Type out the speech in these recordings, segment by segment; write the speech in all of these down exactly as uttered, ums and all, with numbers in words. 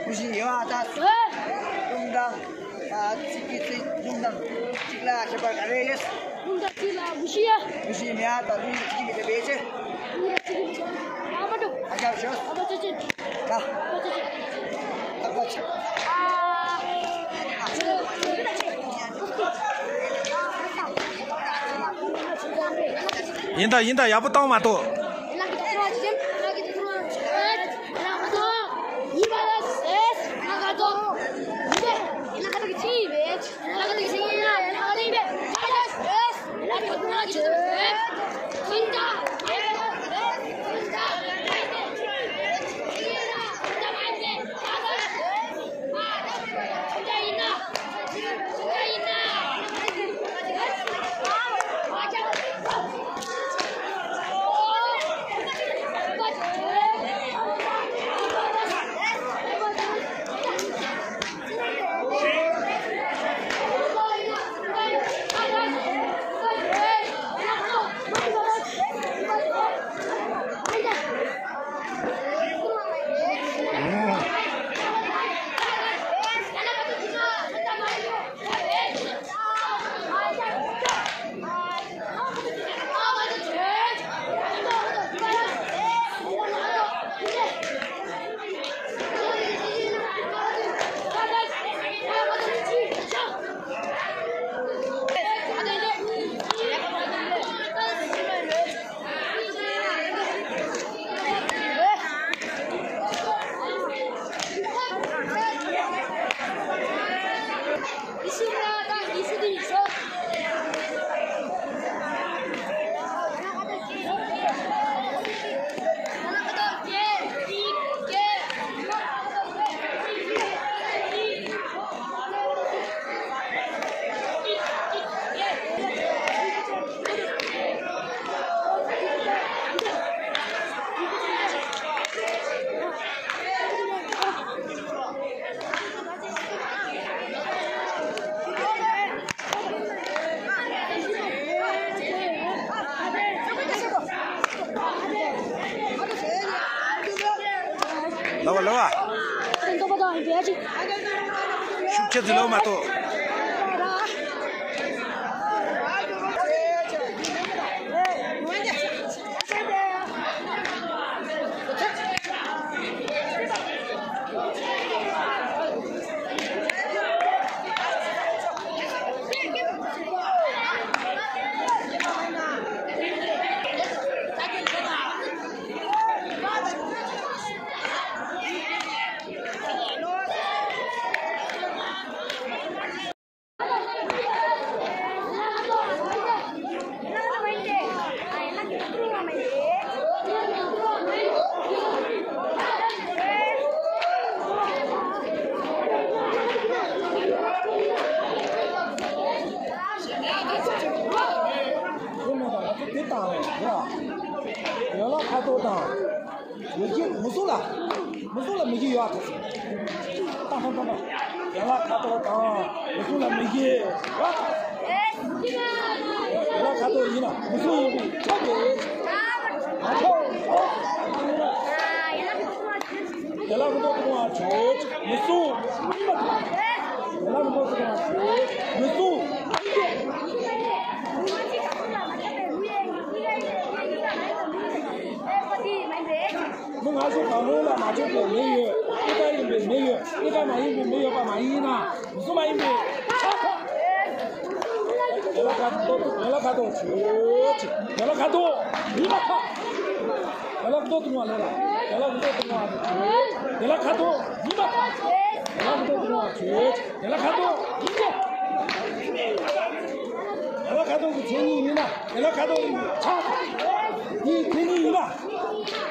ཀུ་ཤུ་ཡོད་ཨ་ད། ལུང་དང་། ཨ་ཚིག་གི་ཚིག་ལུང་དང་གཅིག་ལ་ཁྱད་པར་ག་རེ་ཡོད། ལུང་དང་ཚིག་ལ་ཀུ་ཤུ་ཡ། ཀུ་ཤུ་མེད་ཨ་ད་ལུང་དང་ཚིག་གི་མེད་པའི་ཕྱིར། ལུང་དང་ཚིག་གི་མེད་པའི་ཕྱིར། ཨ་མ་འགྲོ། ཨ་ཅག་ཤོད། ད། ཨ་ཅག་ཤོད། ཨ་ཅག་ཤོད། ཡིན་ད་ཡིན་ད་ཡག་པོ་བཏང་མ་གཏོགས། ལོ་བ་ལོ་བ། ཤུགས་ཆེ་ཟིག་ལོ་མ་གཏོགས། ཁོ་མོ་དང་ང་ཚོ་དེ་བཏང་བས་ཡ། ཡན་ལག་ཁ་དོག་དང་། མི་སྐྱེ་མི་གསུང་ལ། མི་གསུང་ལ་མི་སྐྱེ་ཡོད་ཨ་ཐག་ཆོད། ཏང་ཏང་ཏང་ཏང་། ཡན་ལག་ཁ་དོག་དང་མི་གསུང་ལ་མི་སྐྱེ་ཡོད་ཨ་ཐག་ཆོད། ཡན་ལག་ཁ་དོག་ཡིན་ན་མི་གསུང་ཡོད་པའི་ མི་སྲུང་། ཡན་ལག་གི་མདོག་ཏུ་སོང་བ་བྱོས། མི་སྲུང་། མི་ང་ཚོ་གང་རུང་ལ་མ་ཆོག་པའི་མི་ཡོད། གཉིས་ཀ་ཡིན་པའི་མི་ཡོད། གཉིས་ཀ་མ་ཡིན་པའི་མི་ཡོད་པ་མ་ཡིན་ན། མི་སྲུང་མ་ཡིན་པའི་ཆགས་ཐག་ཡན་ལག་ཁ་དོག་ཡན་ལག་ཁ་དོག་བྱོས། ཡན་ལག་ཁ་དོག་ཡིན་པ་ཐག་ཡན་ལག་མདོག་ཏུ་སོང་བ་ལ། ཡན་ལག་མདོག་ཏུ་སོང་བ་བྱོས། ཡན་ལག་ཁ་དོག་ཡིན་པ་ཐག་ཡན་ལག་མདོག་ཏུ་སོང་བ་བྱོས། ཡན་ལག་ཁ་དོག་ཡིན་ཏེ། ཡན་ལག་ཁ་དོག་གི་མཚན་ཉིད་ཡིན་ན། ཡན་ལག་ཁ་དོག་ཡིན་པའི་ཆགས་ཐག་འདིའི་མཚན་ཉིད་ཡིན་ན།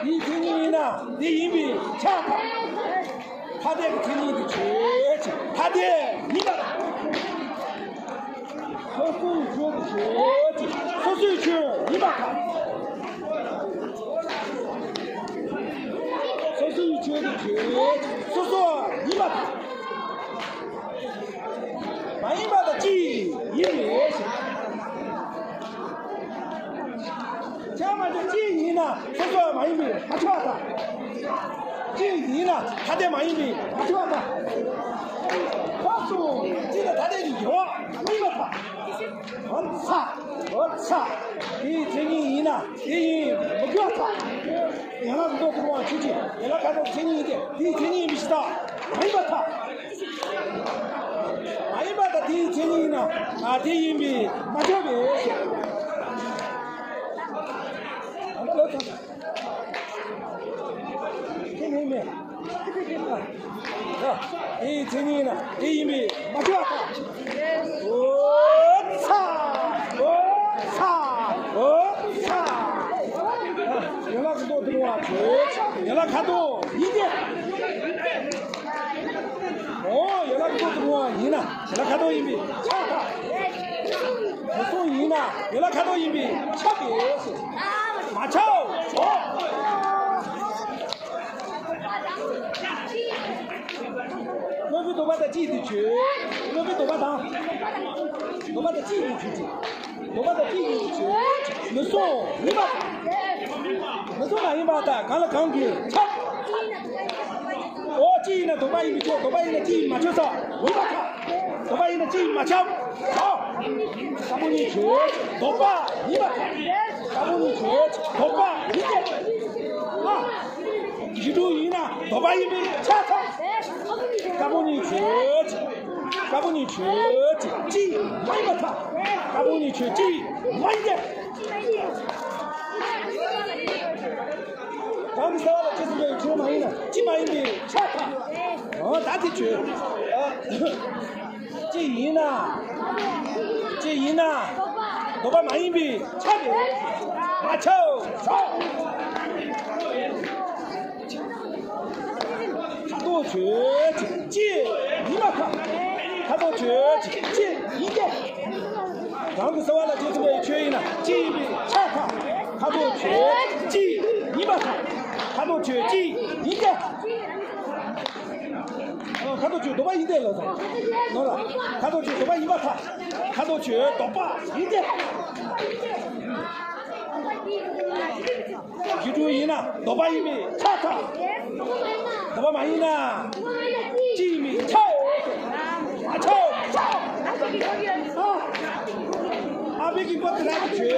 འདིའི་མཚན་ཉིད་ཡིན་ན། འདི་ཡིན་པའི་ཆགས་ཐག་ཐ་དད་ཀྱི་མཚན་ཉིད་དུ་བྱོས། ཐ་དད་ཡིན་པ། སོ་སོའི་ཆོས་དུ་བྱོས། སོ་སོའི་ཆོས་ཡིན་པ་དང་། སོ་སོའི་ཆོས་དུ་བྱོས། སོ་སོ་ཡིན་པ་དང་། མ་ཡིན་པ་དང་གཅིག་ཡིན་པའི་ཕྱིར། ཆགས་མ་ཆགས་གཅིག་ཡིན་ན་སོ་སོ་མ་ཡིན་པའི་མ་ཆགས་པ་དང་། གཅིག་ཡིན་ན་ཐ་དད་མ་ཡིན་པའི་མ་ཆགས་པ་དང་། ཁོ་སོ་གཅིག་དང་ཐ་དད་ཀྱི་འགྱུར་བ་མ་ཡིན་པ་དང་། འོ་ཚ། འོ་ཚ། དེའི་མཚན་ཉིད་ཡིན་ན་དེ་ཡིན་མི་འགྱུར་བ་དང་། ཡན་ལག་མདོག་ཏུ་སོང་བ་ཆོས་ཅན། ཡན་ལག་ཁ་དོག་མཚན་ཉིད་ཡིན་ཏེ། དེའི་མཚན་ཉིད་ཡིན་པའི་ཕྱིར་དང་མ་ཡིན་པ་དང་། མ་ཡིན་པ་དང་དེའི་མཚན་ཉིད་ཡིན་ན། ཨ། དེ་ཡིན་པས་མ་ཁྱབ་པས་ཟེར། དེ་ནི་མེད། དེའི་མཚན་ཉིད་ཡིན་ན་དེ་ཡིན་པས་མ་ཁྱབ་པ་དང་། འོ་ཚ། འོ་ཚ། འོ་ཚ། ཡན་ལག་མདོག་ཏུ་སོང་བ་ཆོས་ཅན། ཡན་ལག་ཁ་དོག་ཡིན་ཏེ། འོ། ཡན་ལག་མདོག་ཏུ་སོང་བ་ཡིན་ན་ཡན་ལག་ཁ་དོག་ཡིན་པས་ཆགས་ཐག་མི་སྲུང་ཡིན་ན་ཡན་ལག་ཁ་དོག་ཡིན་པས་ཁྱབ་པས་ཟེར། མ་ཁྱབ་པ་ཆོས། དངོས་པོའི་ལྡོག་པ་དང་གཅིག་ཏུ་བྱོས། དངོས་པོའི་ལྡོག་པ་དང་། ལྡོག་པ་དང་གཅིག་ཏུ་བྱོས། ལྡོག་པ་དང་གཅིག་ཏུ་བྱོས། མི་སྲུང་ཡིན་པ་དང་། མི་སྲུང་མ་ཡིན་པ་དང་གང་ལ་གང་གིས་ཁྱབ། འོ། གཅིག་ཡིན་ན་ལྡོག་པ་ཡིན་པས་ཁྱབ། ལྡོག་པ་ཡིན་ན་གཅིག་ཡིན་མ་ཁྱབ་ས། ཡིན་པ་ཁྱབ། ལྡོག་པ་ཡིན་ན་གཅིག་ཡིན་མ་ཁྱབ། ཨོ། ཁ་དོག་གཉིས་ཆོས་ཅན། ལྡོག་པ་ཡིན་པ་ཁྱབ། ཁ་དོག་གཉིས་ཆོས་ཅན། ལྡོག་པ་ཡིན་ཏེ། ཨ། རིགས་དྲུག་ཡིན་ན་ལྡོག་པ་ཡིན་པས་ཆགས་ཐག་ཁ་དོག་གཉིས་ཆོས་ཅན། ཁ་དོག་གཉིས་ཆོས་ཅན། གཅིག་མ་ཡིན་པར་ཐལ། ཁ་དོག་གཉིས་ཆོས་ཅན། གཅིག་མ་ཡིན་ཏེ། གང་གི་ས་བ་ལ་ཅི་ཟེར་བའི་ཆོས་མ་ཡིན་ན་གཅིག་མ་ཡིན་པས་ཆགས་ཐག་འོ་ད་དེ་ཆོས། གཅིག་ཡིན་ན། གཅིག་ཡིན་ན། ལྡོག་པ་མ་ཡིན་པས་ཁྱབ་པས་མ་ཁྱབ་ས། ཁ་དོག་ཆོས་ཅན། གཅིག་ཡིན་པར་ཐལ། ཁ་དོག་ཆོས་ཅན། གཅིག་ཡིན་ཏེ། རང་གི་ས་བ་ལ་ཅི་ཟེར་བའི་ཆོས་ཡིན་ན་གཅིག་ཡིན་པས་ཆགས་ཐག་ཁ་དོག་ཆོས་ཅན། གཅིག་ཡིན་པར་ཐལ། ཁ་དོག་ཆོས་ཅན། གཅིག་ཡིན་ཏེ། ཁ་དོག་ཆོས་ལྡོག་པ་ཡིན་ཏེ་ལ་ཟེར། ནོར་ལ། ཁ་དོག་ཆོས་ལྡོག་པ་ཡིན་པར་ཐལ། ཁ་དོག་ཆོས་ལྡོག་པ་ཡིན་ཏེ། རྒྱུ་འབྲས་ཡིན་ན་ལྡོག་པ་ཡིན་པས་ཁྱབ་ཐག་ལྡོག་པ་མ་ཡིན་ན། གཅིག་ཡིན་པས་ཁྱབ། མ་ཁྱབ། ཨ། ཨ་བི་གི་བུ་དེ་ར་ཆོས་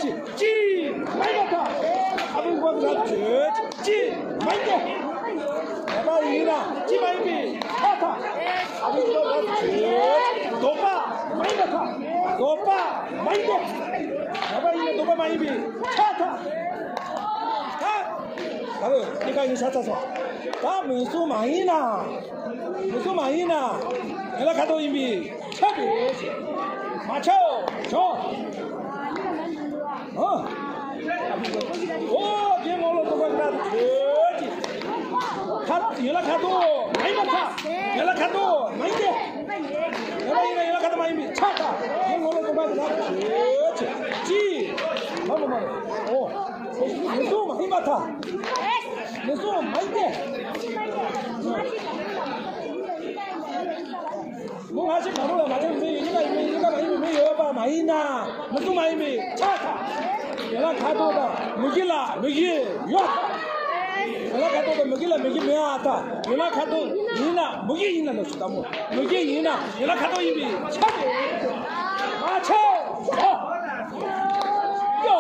ཅན། གཅིག་མ་ཡིན་པར་ཐལ། ཨ་བི་གི་བུ་དེ་ར་ཆོས་ཅན། གཅིག་མ་ཡིན་ཏེ། ལྡོག་པ་ཡིན་ན་གཅིག་མ་ཡིན་པས་ཁྱབ་ཐག་ཨ་བི་གི་བུ་དེ་ར་ཆོས་ཅན། ལྡོག་པ་མ་ཡིན་པར་ཐལ། ལྡོག་པ་མ་ཡིན་ཏེ། ལྡོག་པ་ཡིན་ན་ལྡོག་པ་མ་ཡིན་པས་ཁྱབ་ཐག་ད་ད་འདི་ག་ཡིན་ཤ་ཚ་སོང་། ད་མུན་སུམ་མ་ཡིན་ན། མུན་སུམ་མ་ཡིན་ན། ཡན་ལག་ཁ་དོག་ཡིན་པས་ཁྱབ་པས་མ་ཁྱབ་བྱ། ཨ། འོ་དེ་ངོ་ལ་ལྡོག་པ་ཁ་དོག་ཆོས་ཅན། ཁ་ཡན་ལག་ཁ་དོག་མ་ཡིན་པར་ཐལ། ཡན་ལག་ཁ་དོག་མ་ཡིན་ཏེ། ཡན་ལག་ཡིན་ན་ཡན་ལག་ཁ་དོག་མ་ཡིན་པས་ཁྱབ་ཐག་དེ་ངོ་ལ་ལྡོག་པ་ཁ་དོག་ཆོས་ཅན། གཅིག་མ་མ་མ། འོ། མུན་སུམ་མ་ཡིན་པར་ཐལ། མུན་སུམ་མ་ཡིན་ཏེ། མུན་ང་ཞིག་གང་རུང་ལ་མ་ཁྱབ་མི་ཡིན་ན་ཡིན་མིན་ཡིན་ན་མ་ཡིན་མི་ཡོད་པ་མ་ཡིན་ན་མུན་སུམ་མ་ཡིན་པས་ཁྱབ་ཐག་ཡན་ལག་ཁ་དོག་དང་མུ་གེ་ལ་མུ་གེ་ཡོད་ཐག་ཡན་ལག་ཁ་དོག་དང་མུ་གེ་ལ་མུ་གེ་མེད་ཨ་ད། ཡན་ལག་ཁ་དོག་ཡིན་ན་མུ་གེ་ཡིན་ན་ལོ་ཞུ་དང་མོ། མུ་གེ་ཡིན་ན་ཡན་ལག་ཁ་དོག་ཡིན་པས་ཁྱབ་པས། མ་ཁྱབ། ཡོ།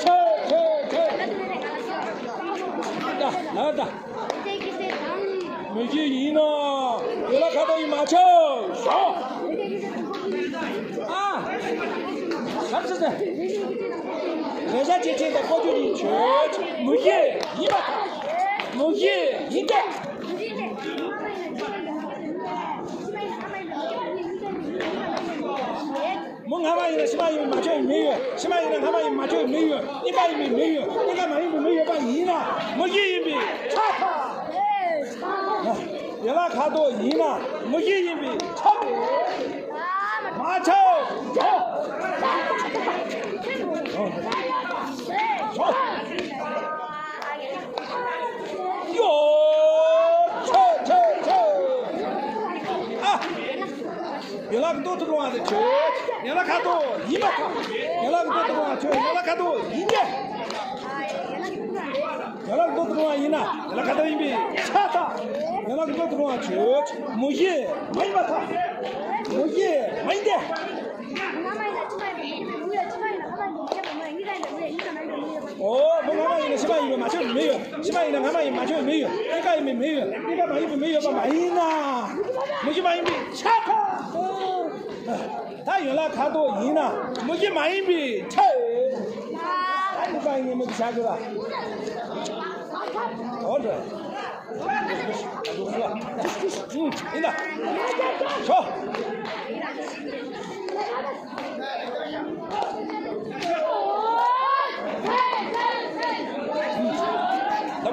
ཁྱབ་ཁྱབ་ཁྱབ། ད་ལ་ད། མུ་གེ་ཡིན་ན་ཡན་ལག་ཁ་དོག་ཡིན་མ་ཁྱབ། ཞོག་ཨ། ཁམས་སུ་ཟེར། རེ་ཞག་ཅེས་ཆེན་དང་ཀོ་ཅོ་ནི་ཆོས་མུ་གེ་ཡིན་པ་དང་། མུ་གེ་ཡིན་ཏེ། མུ་སྔ་མ་ཡིན་ན་ཕྱི་མ་ཡིན་པའི་མ་ཁྱབ་པའི་མུ་ཡོད། ཕྱི་མ་ཡིན་ན་སྔ་མ་ཡིན་མ་ཁྱབ་པའི་མུ་ཡོད། གཉིས་པ་ཡིན་པའི་མུ་ཡོད། གཉིས་ཀ་མ་ཡིན་པའི་མུ་ཡོད་པ་ཡིན་ན་མུ་གེ་ཡིན་པས་ཁྱབ་པ། ཡན་ལག་ཁ་དོག་ཡིན་ན་མུ་གེ་ཡིན་པས་ཁྱབ་པས། མ་ཁྱབ། ཞོག་ཡོ། ཁྱབ་ཁྱབ་ཁྱབ། ཨ། ཡན་ལག་མདོར་བསྡུ་རུང་བ་དེ་ཆོས་ཡན་ལག་ཁ་དོག་ཡིན་པ་དང་། ཡན་ལག་མདོར་བསྡུ་རུང་བ་ཆོས་ཡན་ལག་ཁ་དོག་ཡིན་ཏེ། ཡན་ལག་མདོར་བསྡུ་རུང་བ་ཡིན་ན་ཡན་ལག་ཁ་དོག་ཡིན་པས་ཁྱབ་པ། ཡན་ལག་མདོར་བསྡུ་རུང་བ་ཆོས་མུ་གེ་མ་ཡིན་པ་དང་། མུ་གེ་མ་ཡིན་ཏེ། ཨོ། མུ་སྔ་མ་ཡིན་ན་ཕྱི་མ་ཡིན་པའི་མ་ཁྱབ་པའི་མུ་ཡོད། ཕྱི་མ་ཡིན་ན་སྔ་མ་ཡིན་མ་ཁྱབ་པའི་མུ་ཡོད། གཉིས་ཀ་ཡིན་པའི་མུ་ཡོད། གཉིས་ཀ་མ་ཡིན་པའི་མུ་ཡོད་པ་མ་ཡིན་ན། མུ་གེ་མ་ཡིན་པས་ཁྱབ་པ། ད་ཡན་ལག་ཁ་དོག་ཡིན་ན་མུ་གེ་མ་ཡིན་པས་ཁྱབ། ད་ཡིན་པ་ཡིན་ངེས་མེད་དུ་བྱ་དགོས་ལ། འོ་འདྲ། ཡིན་ད། ཤོག་ད་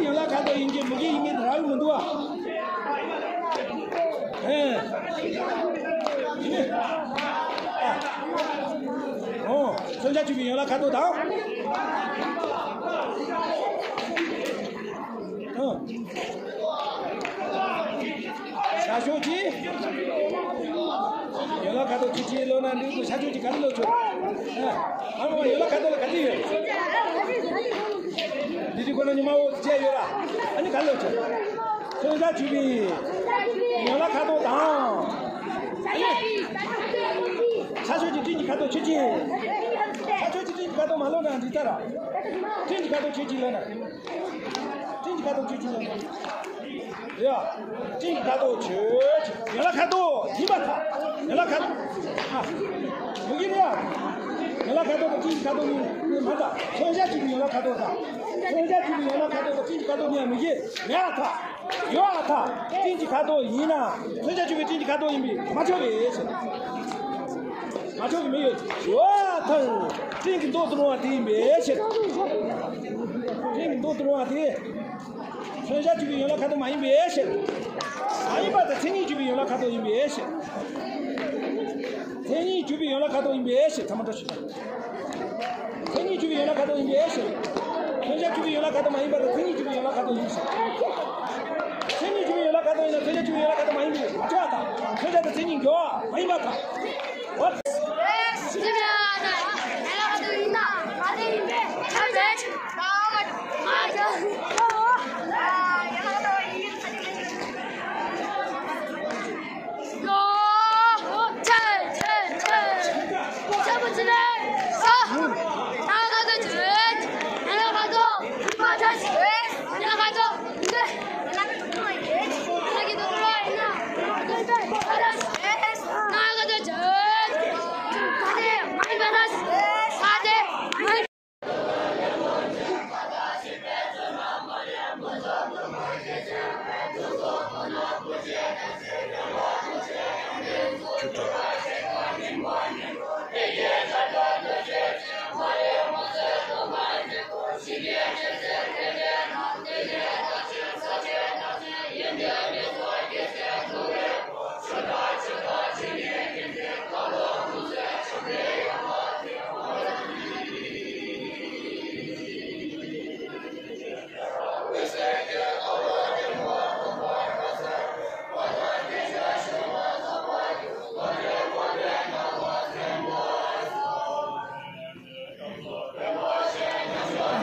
ཡན་ལག་ཁ་དོག་ཡིན་གྱི་མུ་གེ་ཡིན་མིན་རག་གི་མི་འདུག་ཨ། ཨེ། ཨོ། མཚོན་བྱ་གཅིག་པའི་ཡན་ལག་ཁ་དོག་དང་། ཨོ། ཤར་ཕྱོགས་ཀྱི་ཡན་ལག་ཁ་དོག་ཁྱེད་ཀྱིས་ཀློག་ན་འགྲིག་གི། ཤར་ཕྱོགས་ཀྱི་ག་རེ་ཀློག་ཆོག་ཨ་མ་ཡན་ལག་ཁ་དོག་ལ་ག་ཚོད་ཡོད། འདི་དུས་ཁོ་ན་ཉི་མ་འོ་བརྒྱད་ཡོད་ལ། ཨ་ནི་ག་རེ་ཀློག་ཆོག་མཚོན་བྱ་གཅིག་པའི་ཡན་ལག་ཁ་དོག་དང་། ཤར་ཕྱོགས་ཀྱི་སྤྲིན་གྱི་ཁ་དོག་ཁྱེད་ཀྱིས། ཤར་ཕྱོགས་ཀྱི་སྤྲིན་གྱི་ཁ་དོག་མ་ཀློག་ན་འགྲིག་ས་ར། སྤྲིན་གྱི་ཁ་དོག་ཁྱེད་ཀྱིས་ཀློག་ན། སྤྲིན་གྱི་ཁ་དོག་ཁྱེད་ཀྱིས་ཀློག་ན། ཡ། སྤྲིན་གྱི་ཁ་དོག་ཆོས་ཅན། ཡན་ལག་ཁ་དོག་ཡིན་པར་ཐལ། ཡན་ལག་ཁ་དོག་ཨ། མུ་གེ་རེད་ཡ། ཡན་ལག་ཁ་དོག་དང་སྤྲིན་གྱི་ཁ་དོག་གཉིས་མ་ཐལ། མཚོན་བྱ་གཅིག་པའི་ཡན་ལག་ཁ་དོག་དང་། མཚོན་བྱ་གཅིག་པའི་ཡན་ལག་ཁ་དོག་དང་སྤྲིན་གྱི་ཁ་དོག་གཉིས་མུ་གེ་མེད་པར་ཐལ། ཡོད་པར་ཐལ། སྤྲིན་གྱི་ཁ་དོག་ཡིན་ན། མཚོན་བྱ་གཅིག་པའི་སྤྲིན་གྱི་ཁ་དོག་ཡིན་པས་མ་ཁྱབ་པའི་ཕྱིར། མ་ཁྱབ་པའི་མུ་ཡོད། ཡོད་པར་ཐལ། སྤྲིན་གྱི་མདོར་བསྡུ་རུང་བ་དེ་ཡིན་པའི་ཕྱིར། སྤྲིན་གྱི་མདོར་བསྡུ་རུང་བ་དེ། མཚོན་བྱ་གཅིག་པའི་ཡན་ལག་ཁ་དོག་མ་ཡིན་པའི་ཕྱིར། མ་ཡིན་པར་ཐལ། མཚན་ཉིད་གཅིག་པའི་ཡན་ལག་ཁ་དོག་ཡིན་པའི་ཕྱིར། མཚན་ཉིད་གཅིག་པའི་ཡན་ལག་ཁ་དོག་ཡིན་པའི་ཕྱིར། ཚང་མ་བཀྲ་ཤིས་བདེ་ལེགས། མཚན་ཉིད་གཅིག་པའི་ཡན་ལག་ཁ་དོག་ཡིན་པའི་ཕྱིར། མཚོན་བྱ་གཅིག་པའི་ཡན་ལག་ཁ་དོག་མ་ཡིན་པར་ཐལ། མཚན་ཉིད་གཅིག་པའི་ཡན་ལག་ཁ་དོག་ཡིན་ཕྱིར། མཚན་ཉིད་གཅིག་པའི་ཡན་ལག་ཁ་དོག་ཡིན་ན་མཚོན་བྱ་གཅིག་པའི་ཡན་ལག་ཁ་དོག་མ་ཡིན་པས་མ་ཁྱབ་པར་ཐལ། མཚོན་བྱ་དང་མཚན་ཉིད་འགལ་བ་མ་ཡིན་པར་ཐལ། འོ།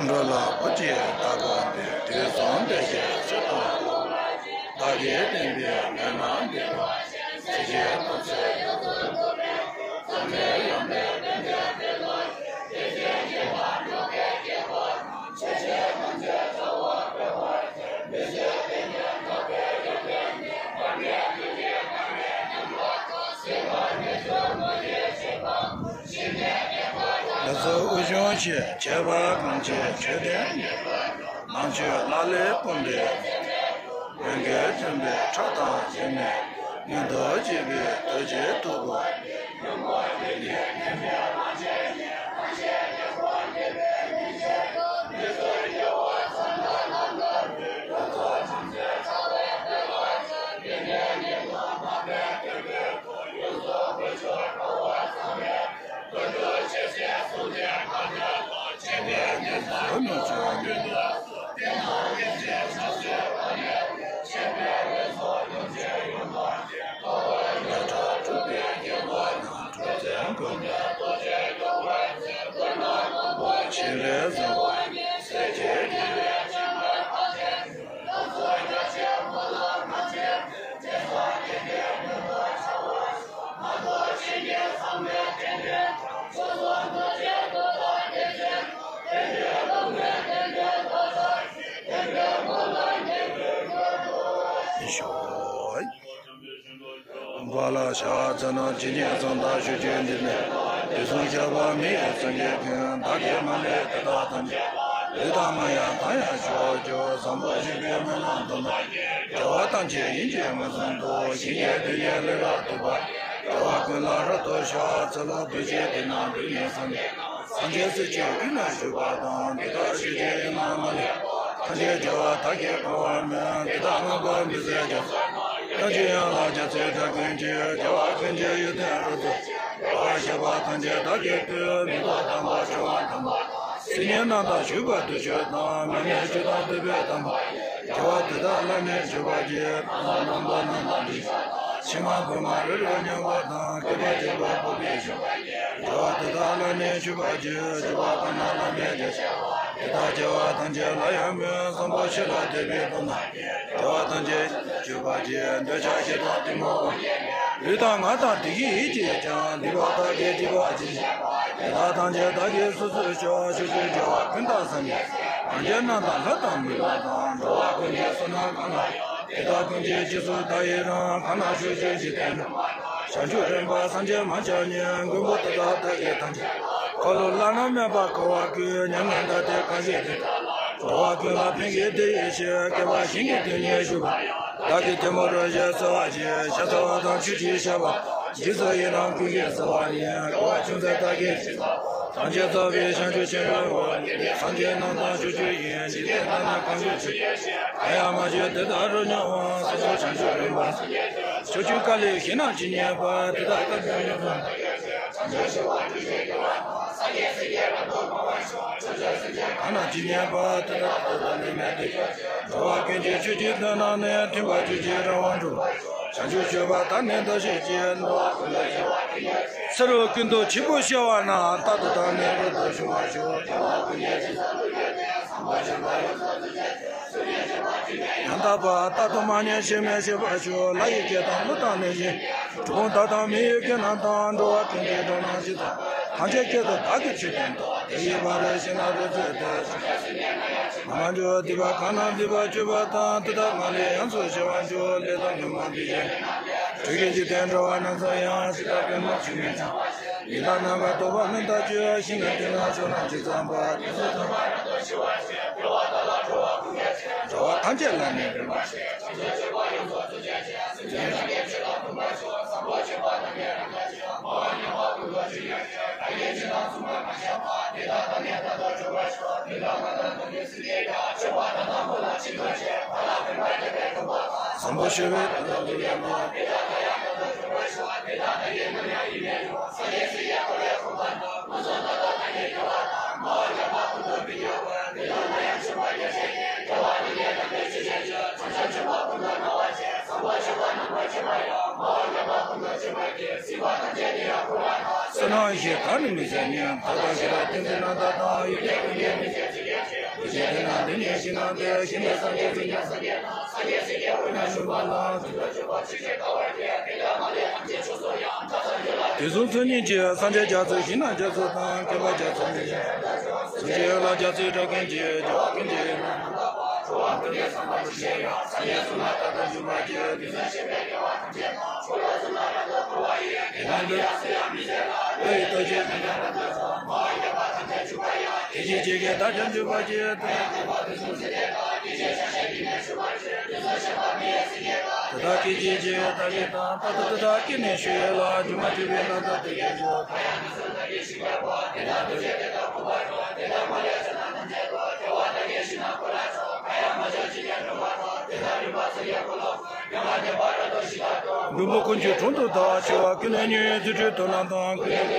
འགྲོ་ལ་བུ་གཅིག་ད་ག་འདི་དུས་གསུམ་བདེ་གཤེགས་ཚུལ་དང་པོ། བདག་གིས་བསྟན་པའི་མན་ངག་འདི་དག་ཚེ་གཅིག་ཐམས་ཅད་ཡོངས་སུ་རྫོགས་པའི་བསམ་པས་ཡོངས་པའི་དོན་དེ་སྟོན་ཏོ། དེ་བཞིན་གཤེགས་པ་འགྲོ་བའི་དཀྱིལ་འཁོར་ཆོས་བཤད་ཐམས་ཅད་རྩ་བ་དཔེ་བར་མཆོད། མི་ཟད་དོན་གྱི་ཐབས་མཁས་ཡོན་ཏན་ནི། བར་གྱི་དུས་ཀྱི་དམ་པའི་ཉམས་ལ་སྲིད་པ་མི་འབྱུང་མུ་སྟེགས་ཤེས་པ། ཞི་བདེའི་དཀྱིལ་འཁོར་ལ་སོགས་དབུ་བྱུང་ཆེ། བྱེ་བ་གང་ཆེ་ཆོས་ལྡན་ཉན་པ། ནང་ཆོས་ལག་ལེན་སྤོང་བའི་སེམས་དཔའི་ལུས། འགལ་བཅོམ་པའི་ཁྲག་དང་ཞལ་ནས་མངོན་དུ་བྱེད་པའི་རྡོ་རྗེའི་ཐུ་བོ། ཕར་ལ་ཕྱག་འཚལ་ལོ། ཇི་སྙེད་བསམ་དག་ཞུ་རྒྱུ་འདི་ནི། དུས་གསུམ་ཁྱབ་པ་མི་ཡི་སེང་གེ་ཀུན། བདག་གིས་མ་ལས་དེ་དག་ཐམས་ཅད། ལུས་དང་མ་ཡིན་གང་ཡང་བྱ་བ་སྤྱོད། བཟང་པོ་སྤྱོད་པའི་སྨོན་ལམ་དུ་མ། རྒྱལ་བ་ཐམས་ཅད་ཡིད་ཀྱིས་མངོན་སུམ་དུ། ཞིང་གི་རྡུལ་སྙེད་ལས་ལ་ཐུག་པ། རྒྱལ་བ་ཀུན་ལ་རབ་ཏུ་ཕྱག་འཚལ་ལོ། རྡོ་རྗེ་གདན་ནང་འདུས་ནས་བསམ་པའི། སངས་རྒྱས་སྲས་བཅས་དབུས་ན་བཞུགས་པ་དང་། དེ་དག་ཆོས་ཀྱི་དབྱིངས་ན་མ་ལུས་པ། ཐམས་ཅད་རྒྱལ་བ་དག་གིས་གང་བར་མོས། དེ་དག་མངོན་པར་མི་བཟད་རྒྱ་མཚོ། ཡང་ཅིག་ཡང་ལ་རྒྱ་མཚོའི་སྒྲ་ཀུན་གྱིས། རྒྱལ་བ་ཀུན་གྱི་ཡོན་ཏན་རབ་ཏུ། རྒྱལ་བ་ཤེས་པ་ཐམས་ཅད་བདག་གིས་བསྟོད། མི་ལྡོག་དམ་པ་བྱུང་བ་དམ་པ། སིལ་སྙན་རྣམས་དང་བཞུགས་པ་དུར་ཁྱོད་དང་། མི་མེད་ཆོས་དང་ཐུབ་པའི་དམ་པ། རྒྱལ་བ་དེ་དག་ལ་ནི་མཆོད་པར་བགྱི། རྣམ་པར་སྣང་མཛད་རྣམས་དང་ནི། ཕྱི་མ་བོད་མ་རི་རབ་རྙིང་པ་དང་། བསྐལ་པ་བརྒྱ་པ་འཁོར་བའི་གཞུང་། རྒྱལ་བ་དེ་དག་ལ་ནི་མཆོད་པར་བགྱི། སྤྱོད་པ་ཁོ་ན་བླ་མེད་རྒྱ་ཆེ་བ། དེ་དག་རྒྱལ་བ་ཐམས་ཅད་ལ་ཡང་མོས། བཟང་པོ་ཆོས་ལ་དད་པའི་སྤོབས་རྣམས་ཀྱིས། རྒྱལ་བ་ཐམས་ཅད་མཆོད་པར་བགྱི། འདོད་ཆགས་ཞེ་སྡང་གཏི་མུག་དབང་། ལུས་དང་ངག་དང་དེ་ཡི་ཡིད་ཀྱིས་ཀྱང་། སྡིག་པ་དག་གིས་སྒྲིབ་པ་ཇི་སྙེད་པ། དེ་དག་ཐམས་ཅད་བདག་གིས་སོ་སོར་བཤགས། ཕྱོགས་བཅུའི་རྒྱལ་བ་ཀུན་དང་བསམ་ཡས། སངས་རྒྱས་རྣམས་དང་ལྷ་དང་མི་མ་དང་། འགྲོ་བ་ཀུན་གྱི་བསོད་ནམས་གང་ལ་ཡོད། དེ་དག་ཀུན་གྱི་རྗེས་སུ་བདག་ཡི་རང་། གང་ན་བཞུགས་ཤིང་འཇིག་རྟེན་དུ། བྱང་ཆུབ་སེམས་དཔའ་སངས་རྒྱས་མ་ཆགས་ཉིད། མགོན་པོ་དེ་དག་བདག་གིས་ཐམས་ཅད། འཁོར་ལོ་བླ་ན་མེད་པ་བསྐོར་བར་བསྐུལ། མྱ་ངན་འདའ་སྟེ་གང་ཞིག་དེ། འགྲོ་བ་ཀུན་ལ་ཕན་བསྐྱེད་དེ་ཡི་ཕྱིར། བསྐལ་པ་ཞིང་གི་དོན་སྙིང་ཞུ་བར། བདག་གིས་ཐལ་མོ་སྦྱར་ཞིང་གསོལ་བ་བཞེས། ཞབས་ཕྱི་བ་དང་ཆོས་ཀྱི་བཤད་པ། རྗེས་སུ་ཡི་རང་ཀུན་གྱིས་གསོལ་བ་ཡིན། དགའ་བ་ཅུང་ཟད་བདག་གིས་མཆིས་པ། ཐམས་ཅད་རྫོགས་པའི་བྱང་ཆུབ་ཆེན་པོའི་འོད། སངས་རྒྱས་རྣམས་དང་ཕྱོགས་བཅུའི་དབྱིངས། འཇིག་རྟེན་དག་ན་གང་བྱུང་ཆོས་ཀྱི་ཞིང་། གང་ཡང་མ་བྱོན་དེ་དག་རབ་མྱོང་བ། སངས་རྒྱས་བྱང་ཆུབ་རིམ་པ། ཕྱོགས་བཅུའི་བཀའ་ལས་གཞན་རྣམས་ཇི་སྙེད་པ། དེ་དག་ཐམས་ཅད་ཡོངས་སུ། གང་རྣམས་ཇི་སྙེད་པ། དེ་དག་ཐོབ་པ་ནི་མེད་དེ། འགྲོ་བ་ཀུན་གྱི་ཆོས་ཀྱི་དོན་རྣམས་ནི། མཐུན་པར་གྱུར་ཅིང་རང་དབང་གྲུབ། བྱང་ཆུབ་སྤྱོད་པ་དག་ནི་བདག་བཞེད་ཅིང་། ཚེ་རབས་ཀུན་ཏུ་བྱིས་པ་སྐྱེ་བ་ན། རྟག་ཏུ་བདག་ནི་རབ་ཏུ་འབྱུང་བར་ཤོག། ཡང་དག་པར་རྟག་ཏུ་མ་ཉམས་ཤིང་མི་ཤེས་པར་ཤོག། ལྷ་ཡི་སྐད་དང་ཀླུ་དང་གནོད་སྦྱིན། གྲུལ་བུམ་དག་དང་མི་ཡི་སྐད་རྣམས་དང་། འགྲོ་བ་ཀུན་གྱི་སྒྲ་རྣམས་ཇི་ཙམ། ཐམས་ཅད་སྐད་དུ་བདག་གིས་ཆོས་བསྟན་ཏོ། དེ་ཡི་བར་དུ་གཞན་ལ་རབ་རྩོད་དེ། མ་འཇོག་སྡིག་པ་གང་རྣམས་སྡིག་པ་སྤྱོད་པ་དང་། དེ་དག་མ་ལུས་ཡོངས་སུ་ཞི་བར་འགྱུར། ལས་དང་ལུས་མ་བདེ་ཞིང་ནད་ཀྱིས། བྲོས་ཀྱི་འཇིག་རྟེན་འགྲོ་བ་རྣམས་སུ་ཡང་། ཇི་ལྟར་པདྨོ་ཆུ་སྐྱེས་བྱ། ཡི་དྭགས་རྣམ་པར་རྟོག་པ་རྣམས་དག་བྱེད། ཞིང་གི་རྡུལ་ལ་སོགས་རྣམས་ཇི་ཙམ་པ། དེ་ཚོ་ཐོབ་པ་རབ་ཏུ་ཞི་བར་བྱེད། འགྲོ་བ་དག་ལ་འགྲོ་བ་ཀུན་དགའ་བྱེད། འགྲོ་བ་ཐམས་ཅད་ལ་ནི་ཕན་པར་བྱེད། བྱང་ཆུབ་སྤྱོད་པ་ཡོངས་སུ་རྫོགས་པར་བྱེད། སེམས་ཅན་ཐམས་ཅད་ཆོས་ལ་གོམས་པར་ཤོག། བཟང་པོ་སྤྱོད་པ་རྣམས་ཀྱང་རབ་ཏུ་ཕྱུག། མ་འོངས་པ་ཀུན་ཏུ་ཆོས་ཉན་ཤོག། ཐ་སྙད་ཅན་དང་མཚུངས་པར་མ་བྱ་བར། དེ་དག་ཐ་སྙད་ལྟར་དུ་འཇོག་པར་ཤོག། དེ་དག་ལ་ནི་དོན་གྱི་སེམས་བསྐྱེད་བྱ། སྤྱོད་པ་དག་དང་པོ་ལ་ཆེད་དུ་བྱེད། བར་ལ་སྤེལ་བར་བྱེད་པའི་སྡོམ་པ་དང་། བཟང་པོ་སྤྱོད་པའི་དོན་དུ་ཡང་མ། དེ་དག་ལ་ཡང་དོན་དུ་འཇོག་པར་ཤོག། དེ་དག་ཐ་སྙད་རྣམས་ཡང་ཡིད་མི་རུང་། སངས་རྒྱས་སྲས་ཀྱི་འཁོར་ལོའི་དགོངས་པ་དང་། མངོན་སུམ་དུ་ཐ་སྙད་འགལ་བ་དང་། མ་འོངས་པ་ཀུན་ཏུ་མི་སྐྱེ་བར། དེ་དག་ལ་ཡང་སྤྱོད་པ་ཉེར་བཞག་གིས། དགེ་བ་འདི་ལས་བསླབ་པའི་ཆོས་ཅན། ཕྱོགས་བཅུའི་ཆོས་པ་ཀུན་ཏུ་སྨྲ་བར་བྱེད། བཟང་པོ་སྤྱོད་པ་རྣམ་པར་འབྱེད་པ་ཡང་། མ་འོངས་པ་ཀུན་ཏུ་འབྱེད་པ་སྟེ། སྲིད་པ་ཐམས་ཅད་དེ་ཡང་འཁོར་བ་དང་། བསོད་ནམས་ཞེས་བདག་ནི་མི་བྱ་སྙམ། ཐོས་དང་ཤེས་རབ་ཏིང་འཛིན་རྣམ་དག་དང་། ཡོན་ཏན་ཀུན་གྱི་མི་ཚེ་གཅིག་ཀྱང་། ཞེས་དེ་ན་འདི་ནས་ཤིང་ནང་དེ་ཞིང་ནས་སངས་རྒྱས་སྲིད་ཀྱང་སངས་རྒྱས་དང་སངས་རྒྱས་སྲིད་ཀྱི་དབུས་ན་བཞུགས་པ་ལ། དེ་ཚོ་ཚུལ་གཉིས་ཀྱིས་སངས་རྒྱས་རྒྱ་མཚོའི་ཞིང་ན་རྒྱ་མཚོ་དང་མཁས་པ་རྒྱ་མཚོ་ནི། སངས་རྒྱས་ལ་རྒྱ་མཚོའི་སྒྲ་ཀུན་གྱིས་རྒྱལ་བ་ཀུན་གྱི་ཡུལ་ན་རྣམ་དག་པ་ཁྲོ་བ་ཀུན་ནས་སངས་པ་ཞེས་ཡང་སངས་རྒྱས་གསུང་ལ་ད་ལྟ་བཞུགས་པ་ཀྱི་དུས་སུ་ཤེས་པའི་དགེ་བ་ཐམས་ཅད་དང་ཆོས་ལ་གསུམ་ལ་རབ་ཏུ་འཁོར་བ་ཡི་དགེ་རྒན་འདི་ལ་སུ་ཡང་མི་ཟད་ལ། ལྷ་ཡི་ལྟ་བྱེད་ཀུན་ཀྱང་རབ་ཏུ་འཚོ། མ་ཡི་དགེ་བ་ཐམས་ཅད་འཇུག་པ་ཡི། དེ་བཞིན་གཤེགས་ཀྱི་བདག་ཀྱང་འཇུག་པར་བྱེད། དེ་ཡང་དེ་བ་དུས་གསུམ་ཚེ་འདས་དང་སྐྱེ་མཆེད་ཆ་ཤས་ཀྱིས་ནི་ཞུ་བར་བྱེད། དེ་ཚོ་ཤེས་པ་མི་ཡི་སེང་གེ་དང་། དེ་དག་སྐད་ཅིག་བྱེ་བའི་ཐ་སྙད་དང་། རྟག་ཏུ་དེ་དག་སྐད་ནི་ཞུ་ཡས་ལ། སྒྱུ་མ་ཐུབ་པའི་རྣམ་ཐར་དེ་སྐད་འཇུག་མགོན་པོ་ཀུན་གྱི་དྲུང་དུ་བདག་ཆེ་བ། ཀུན་ལས་ཉེ་བའི་རྫུ་འཕྲུལ་སྟོབས་རྣམས་དང་། ཀུན་ལས་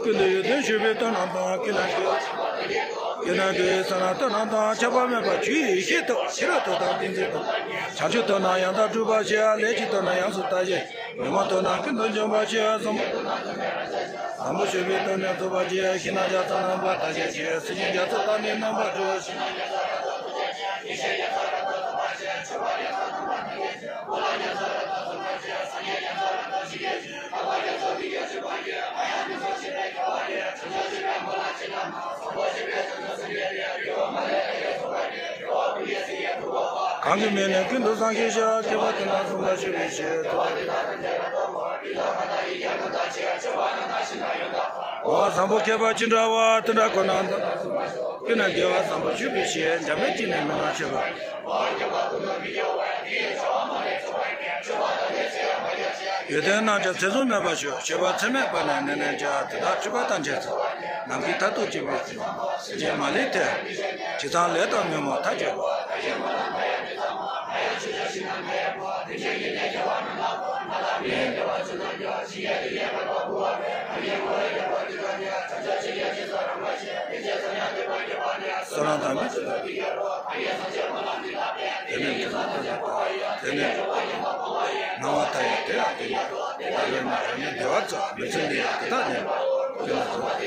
ཀུན་ཏུ་ཡོན་ཏན་ཞུ་བའི་སྟོབས་རྣམས་དང་། ཀུན་ལས་ཀུན་ལས་ཀྱི་ས་ན་སྟོབས་རྣམས་དང་། ཁྱབ་པ་མེད་པ་ཆོས་ཡེ་ཤེས་སྟོབས། ཤེས་རབ་སྟོབས་དང་ཏིང་འཛིན་སྟོབས། བྱང་ཆུབ་སྟོབས་རྣམས་ཡང་དག་སྒྲུབ་པར་བྱེད། ལས་ཀྱི་སྟོབས་རྣམས་ཡོངས་སུ་དག་བྱེད། ཉོན་མོངས་སྟོབས་རྣམས་ཀུན་ཏུ་འཇོམས་པར་བྱེད། བཟང་བཟང་པོ་སྤྱོད་པའི་སྟོབས་ནི་རྫོགས་པར་བྱེད། ཤིང་རྣམས་རྒྱ་མཚོ་རྣམ་པར་དག་བྱེད་ཅིང་། སེང་གེ་རྒྱ་མཚོ་དག་ནི་རྣམ་པར་སྒྲོལ། གང་གི་མིང་ནི་ཀུན་ཏུ་བཟང་ཞིང་གཤེགས། མཁས་པ་དེ་དག་གསུངས་པ་ཞུ་བའི་ཕྱིར། འོ་བཟང་པོ་མཁས་པ་ཅི་འདྲ་བ། དེ་འདྲ་ཁོ་ན་དང་། ཀུན་ནས་དགེ་བ་བཟང་པོ་ཞུ་བའི་ཕྱིར། འཇམ་དཔལ་གྱིས་ནི་མི་སྣང་བྱེད་པ། ཡོན་ཏན་རྣམས་ཀྱང་ཚད་བཟུང་མེད་པར་ཞུ། སྤྱོད་པ་ཚད་མེད་པ་ནི་ནན་ནན་བྱ། དེ་དག་འཁྲུལ་པ་ཐམས་ཅད་ཚོལ། ནམ་མཁའི་མཐར་ཐུག་སྐྱེ་བའི་ཚུལ། སེམས་ཅན་མ་ལུས་དེ། ཇི་ཙམ་ལས་དང་ཉོན་མོངས་མཐའ་གཅོད་པ། བསོད་ནམས་དང་མི་ཚེ་ལ། དེ་ནས་དེ་ནས་དེ་ནས་དེ་ནས་སྣང་བ་མཐའ་ཡས་དེ་ཡང་དེ་ཡང་། དེ་དག་ལས་ན་རང་ཉིད་བདེ་བ་རྩ། མི་ཚེ་འདི་ཡང་དེ་དག་ནས། དེ་ལ་རྫོགས། བསོད་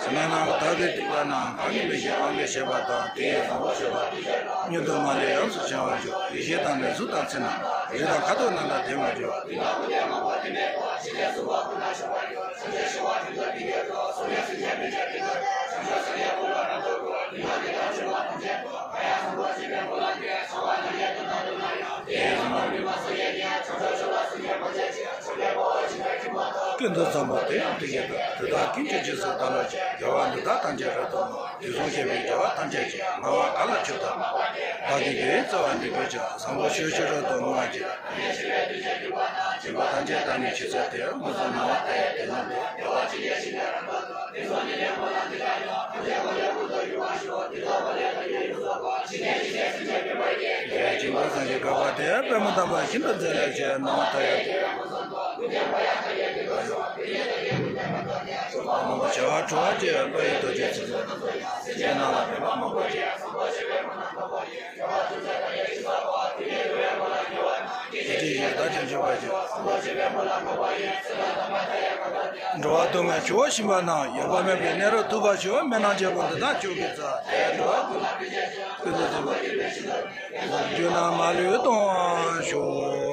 ནམས་ནམ་དག་གི་སྡིག་པ་རྣམས། གང་གིས་མི་ཤེས་དབང་གིས་ཤེས་པ་དང་། དེ་ཡི་བཟང་པོ་སྤྱོད་པ་སྙིང་དུ་མ་ལུས་ཡོངས་སུ་བྱང་བར་འགྱུར། ཡེ་ཤེས་དང་ནི་གཟུགས་དང་མཚན་རྣམས། རིགས་དང་ཁ་དོག་རྣམས་དང་ལྡན་པར་འགྱུར། ཀུན་ཏུ་བཟང་པོ་དེ་ཡང་དེ་བཞིན་དུ། དེ་དག་ཀུན་གྱི་རྗེས་སུ་བདག་སློབ་ཅིང་། དགེ་བ་འདི་དག་ཐམས་ཅད་རབ་ཏུ་བསྔོ། དུས་གསུམ་གཤེགས་པའི་རྒྱལ་བ་ཐམས་ཅད་ཀྱིས། བསྔོ་བ་གང་ལ་མཆིས་དང་བསྔོ་བ་སྟེ། བདག་གིས་དགེ་བའི་རྩ་བ་འདི་ཀུན་ཀྱང་། བཟང་པོ་ཞིག་ཞུ་རབ་ཏུ་བསྔོ་བར་བགྱི། སྦྱིན་པ་ཐམས་ཅད་བདག་ནི་ཇི་སྲིད་དུ། མངོན་སུམ་སྣང་བ་མཐའ་ཡས་དེ་རྣམས་ལས། བདེ་བ་ཆེན་པོའི་ཞིང་ཁམས་རབ་ཏུ་སྤྲོ། དེ་ཚོགས་ནི་ལས་སྨོན་ལམ་འདི་དག་ཀྱང་། ཐམས་ཅད་ཀུན་ལས་ཀུན་ཏུ་གྱུར་པར་ཤོག་དེ་ཚོགས་ཀུན་ལས་ཀུན་ནས་སེམས་ཅན་ཕན་པར་བགྱི། དེ་ཡང་སྦྱིན་པ་བཟང་ཞིང་ག་པ་དེ། པདྨོ་དམ་པ་ཤིན་ཏུ་མཛེས་ལ་ཞེས། སྣང་བ་མཐའ་ཡས་དེ་ཡང་མངོན་སུམ་དུ། ཀུན་ཀྱང་བག་ཡངས་མཐའ་ཡས་དེ་ལ་ཞོག་དེ་ནས་ཐབས་མཁས་ཀུན་ལྡན་པ་དག་ཀྱང་། ཆོས་པ་མང་པོ་བྱེ་བ་འཕྲོ་བར་བྱེད། བློ་ཡི་རྡོ་རྗེ་ཚིག་རྩུབ་སྣ་ཚོགས་ཀྱང་། སེམས་ཅན་རྣམས་ལ་ཕན་པ་མང་པོ་བྱེད། བཟང་པོ་སྤྱོད་པའི་སྨོན་ལམ་འགོག་པ་ཡི། དེ་ཡི་ཡི་དག་ཀྱང་འཇུག་པར་བྱེད། འགྲོ་བ་དུ་མའི་ཆུ་བོ་ཞིམ་པ་རྣམས། ཡོད་པ་མེད་པའི་གནས་རབ་ཐུབ་པར་ཤོག་སྨན་རྣམས་རྒྱལ་པོ་འདི་དག་མཆོག་གི་རྩ། དེ་ཡང་འགྲོ་བ་ཀུན་ལ་ཕན་ཕྱིར་ཞེས། ཀུན་ཏུ་བཟང་པོ་ཡོད་པའི་ཕྱིར་ན། རྒྱུ་རྣམས་མ་ལུས་མཐོང་བར་ཤོག